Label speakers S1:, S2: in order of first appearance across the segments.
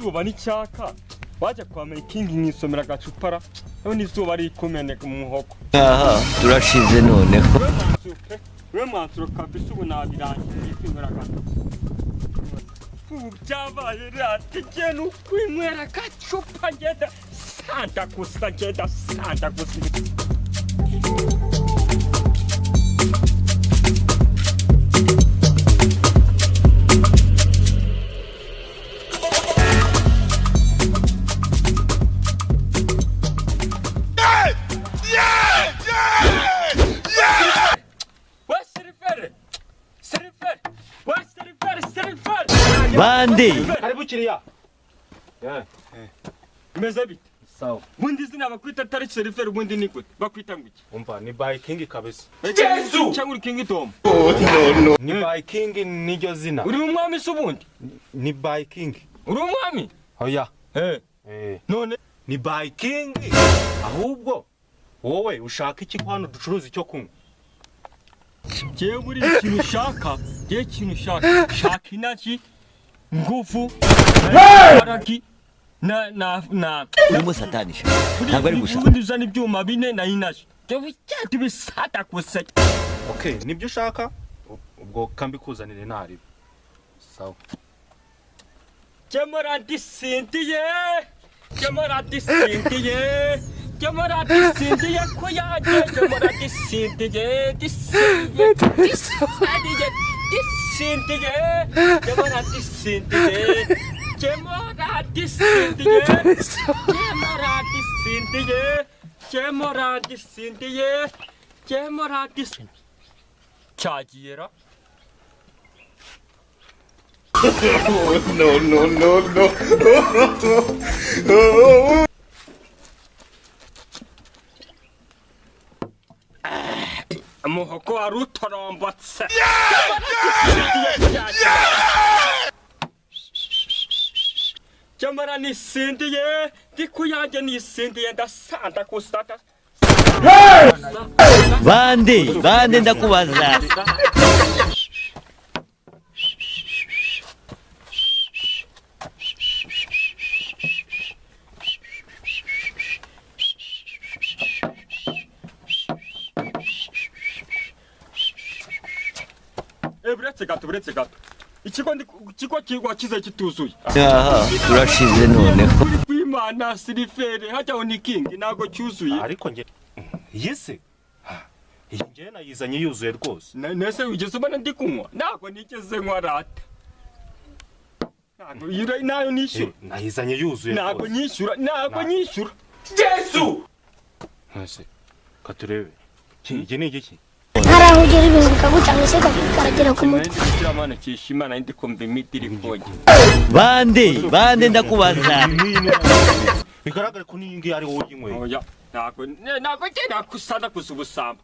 S1: Izuba n'icyaka wajya kwa King nkisomera agacupara none izuba rikumeneka mu muhogo.
S2: Aha turashize noneho.
S1: We mwanzuro kabisa ubu nabirangiye kwinywera agacupa. Ubu byabaye ratike ni ukwinywera agacupa ngenda santa gusa ngenda santa gusa.
S2: Bandi
S3: karibu kiriya.
S1: Meze bite?
S3: Sawa.
S1: Bundi izina bakwita atari seriveri ubundi ni gute? Bakwita ngo iki?
S3: Umva ni by King kabisa.
S1: Yesu! Cyangwa uri King Tom?
S3: Oh no no. Ni by King niryo zina.
S1: Uri umwami se ubundi?
S3: Ni by King.
S1: Uri umwami?
S3: Oya.
S1: None
S3: ni by King. Ahubwo wowe ushaka iki ko hano ducuruza icyo kunywa?
S1: Jewe buri ikintu ushaka, jewe ikintu ushaka, shaka inaki ngufu baraki na
S2: urimo satanisha ntabwo ari gusa.
S1: Ubundi uzana ibyuma bine na inaji jewe cyati bisata gusa.
S3: Okay, nibyo ushaka ubwo kambikuzanire ntari. Sawa.
S1: Kemara disindiye, kemara disindiye, kemara disindiye kuyaje, kemara disindiye, disindiye, disindiye, disindiye, kemara disindiye, kemara disindiye, kemara disindiye, kemara disindiye, kemara disindiye. Cyagiyera.
S4: No, no, no, no.
S1: Muhogo wari utorombotse. Cyamara nisindiye, ndi kuyanjye nisindiye ndasanda gusata.
S2: Bandi bandi ndakubaza.
S1: Buretse gato, buretse gato. Ikigo ikigo kize kituzuye.
S2: Aha turashize noneho.
S1: Kwimana silifere hajya ni King ntago cyuzuye.
S3: Ariko nge yese iyi nge nayizanye yuzuye rwose.
S1: Nese wigeze ubona ndi kunywa? Ntago nigeze nywa rata. Ntago nayo nishyura.
S3: Nayizanye yuzuye rwose.
S1: Ntago nyishyura, ntago nyishyura.
S3: Yesu! Nese katurebe. Iki ni igiki?
S5: Haraho ugera ibintu bikagucanga se ukabikaragera ku mutwe.
S1: Kiramana kishimana ndi kumva imiti iri konye.
S2: Bandi bandi ndakubaza.
S3: Bigaragara ko niyi ngiyi ari wowe uyinyweye.
S1: Oya, ntago ntago nge nakusana gusa ubusamba.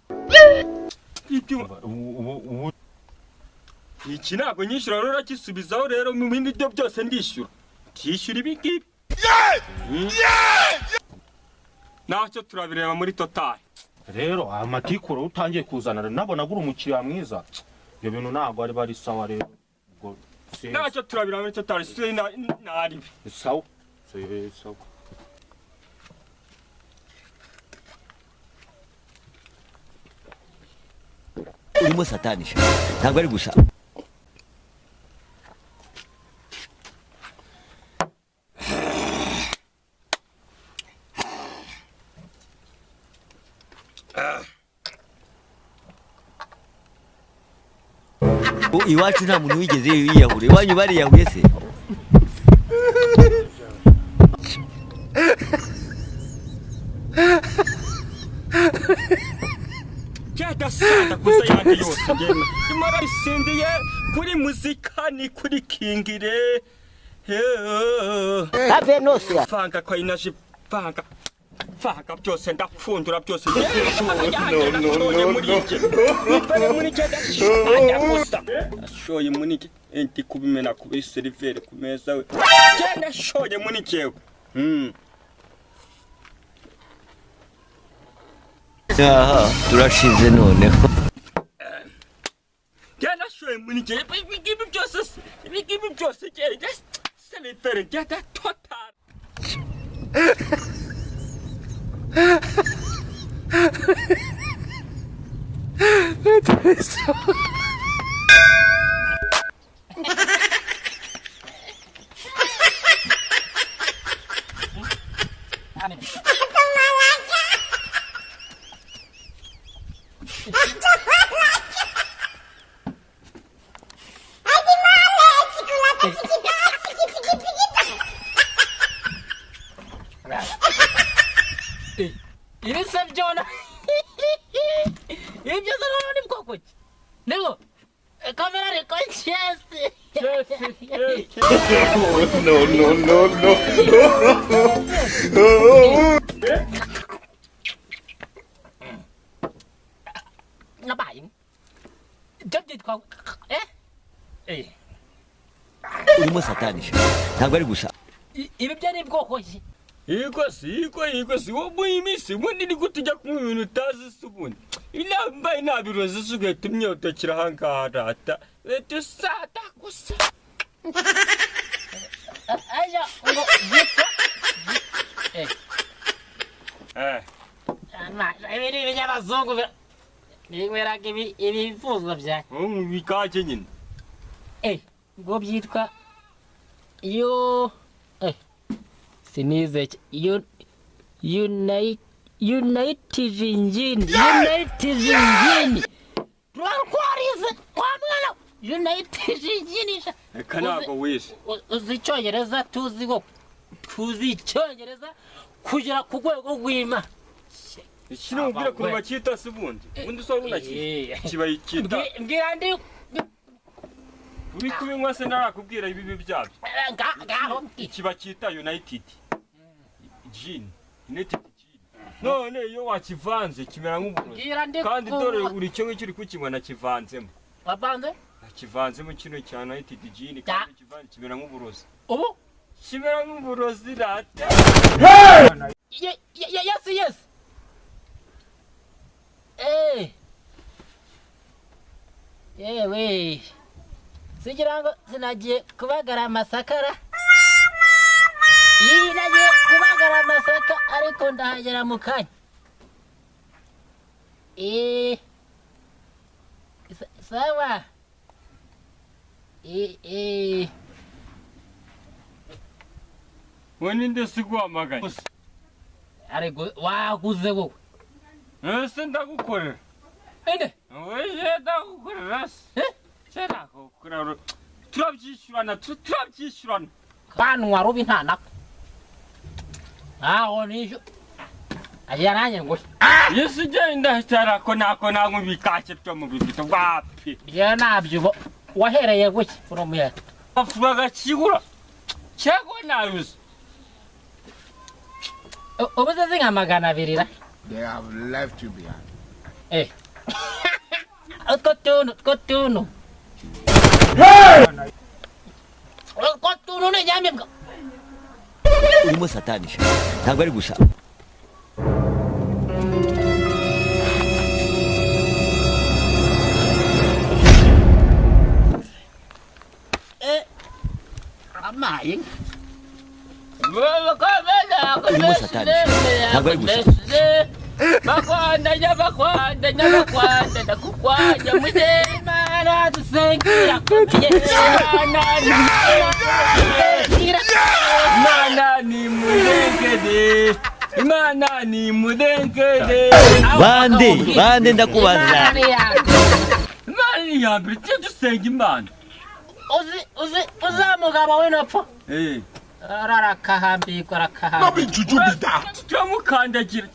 S1: Iki ntago nyishyura rero urakisubizaho rero mu bindi byo byose ndishyura. Tishyura ibi ngibi. Nacyo turabireba muri total.
S3: Rero amatikuro utangiye kuzana nabona gura umukiriya mwiza. Ibyo bintu ntago ari bari sawa rero. Ubwo
S1: nacyo turabireba muri total si nari.
S3: Sawa. Sawa.
S2: Urimo satanisha ntabwo ari gusa. Iwacu nta muntu wigeze yiyahura, iwanyu bariyahuye se?
S1: Cyadasanda gusa yanjye yose ngena. Imara isindiye kuri muzika ni kuri kingire.
S2: Have no fear.
S1: Fanga kwa inaji fanga. Fanga byose ndapfundura byose.
S4: No, no, no, no.
S1: Ashoye muri iki enti kubimena ku seriveri ku meza we. Cyane ashoye muri cyewe.
S2: Aha turashize noneho.
S1: Cyane ashoye muri cyewe. Ibi byose ibi byose cyane. Selifere ngeda total.
S6: Ibi se byona ibyo se noneho ni bwoko ki niko kamera ariko cyesi
S4: No, no, no, no.
S6: Nabaye ibyo byitwa eh eh
S2: Urimo satani sha. Ntabwo ari gusa.
S6: Ibi byo ni bwoko ki?
S1: Yego si yego yego si wowe iminsi ubundi ni gute ujya kunywa ibintu utazi se ubundi inambaye nabiroze se ugahita umyotokera ahangaha rata leta usata gusa.
S6: Aja ngo byitwa eh
S1: eh
S6: ibi ni ibinyabazungu ninyweraga ibifuzo byanjye
S1: ubu bikake nyine
S6: eh ngo byitwa yo eh sinize United Engine United Engine twakwarize kwa mwana United Engine.
S1: Reka ntabwo wize
S6: uzi icyongereza tuzi ko tuzi icyongereza kugera ku rwego rw'Imana.
S1: Iki ni ubwira ukuntu bacyita se ubundi ubundi usaba unakita kiba ikita
S6: mbwira ndi
S1: uri kubinywa se narakubwira ibibi byabyo. Iki bacyita United Gin United Gin. None iyo wakivanze kimera nk'uburozi kandi dore uri cyo ngicyo uri kukinywa nakivanzemo.
S6: Wavanze?
S1: Nakivanzemo kino cya United Gin kandi kivanze kimera nk'uburozi.
S6: Ubu
S1: kimera nk'uburozi rata.
S6: Yes yes. Eh. Yewe. Sigira ngo sinagiye kubagara amasakara. Iyi nagiye kubagara amasaka ariko ndahagera mu kanya. Eh. Sawa. Eh eh.
S1: We ninde siguhamagaye?
S6: Ariko waguze wowe.
S1: Ese ndagukorera.
S6: Ende?
S1: Oye ndagukorera se. Eh? Ndagukorera. Turabyishyurana, turabyishyurana.
S6: Banwa rubi nta nako. Aho nisho. Agira nanjye ngo.
S1: Yesu genda cyarako nako nako bikake byo mu bifite wapi.
S6: Byo nabyo wahereye guki from here.
S1: Afubaga kigura. Cyangwa naruzi.
S6: Ubuze zinka 200 ra.
S7: They have left you behind.
S6: Eh. Utwo tuntu, utwo tuntu. Utwo tuntu ni nyamibwa.
S2: Urimo satani sha. Ntabwo ari gusa.
S6: Eh. Amaye.
S2: Urimo satani sha. Ntabwo ari gusa.
S1: Bakwanda nyabakwanda nyabakwanda ndakukwanya
S6: Imana dusengera
S1: Imana ni murengere Imana ni murengere.
S2: Bande bande ndakubaza.
S1: Imana ni ya mbere tujye dusenga Imana.
S6: Uzi uzi uzamugabo we napfa.
S1: Eh.
S6: Arakahambirwa arakahambirwa.
S7: No be juju be that.
S1: Turamukandagira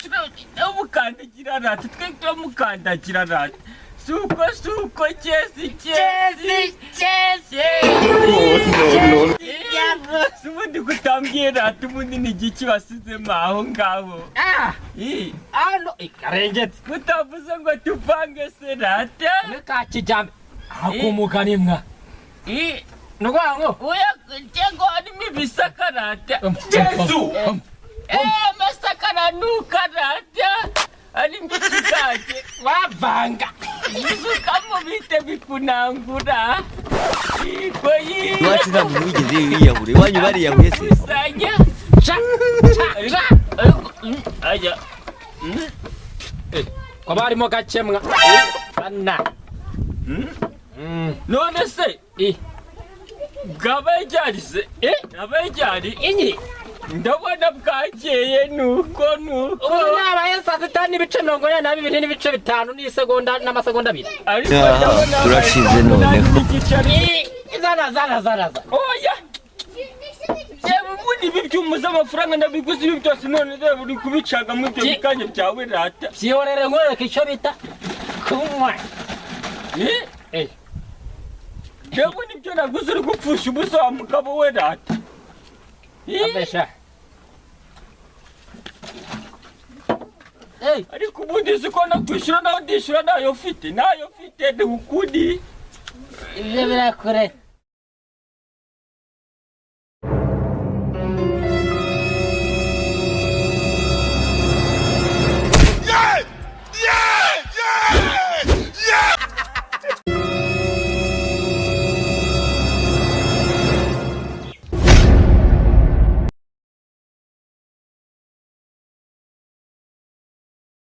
S1: turamukandagira rata twe turamukandagira rata. Suko suko cyesi cyesi
S6: cyesi.
S4: No, no.
S1: Ubundi kutambwira ati ubundi ni igiki basizemo aho ngaho.
S6: Ah!
S1: Ii.
S6: Ano ikarengetse.
S1: Mutavuze ngo tuvange se rata.
S6: Nka kijambe. Akumuka nimwa.
S1: Ii.
S6: Nukuvuga ngo
S1: Oya cyangwa harimo ibisaka rata. Yesu! Amasaka aranuka rata. Harimo ikigage.
S6: Wavanga.
S1: Bisukamo bite bikunangura.
S2: Iwacu nta muntu wigeze yiyahura, iwanyu bariyahuye se?
S1: Kusanya
S6: Ca ca ca.
S1: Ajya.
S6: Ko barimo gakemwa bana.
S1: None se
S6: Eh.
S1: bwabaye ryarize? Bwabaye ryari?
S6: Inyi.
S1: Ndabona bwakeye, nuko nuko.
S6: Ubu nabaye saa sita n'ibice 42 n'ibice 5 n'isegonda n'amasegonda 2.
S1: Ariko
S2: Ah,
S1: ndabona
S2: turashize noneho.
S1: noneho.
S6: Zana zana zana zana.
S1: Oya, reba ubundi ibi byuma z'amafaranga ndabiguze ibi byose, none reba uri kubicagamo ibyo bikanya byawe rata.
S6: Byihorere nkwereke icyo bita kunywa.
S1: Eh?
S6: Eh.
S1: Reba nibyo naguze uri gupfusha ubusa wa mugabo we rata. Eh?
S6: Abesha. Hey,
S1: Ariko ubundi uzi ko nakwishyura nawe ndishyura, nayo mfite, nayo mfite, ni ukuri.
S6: Ibyo birakure.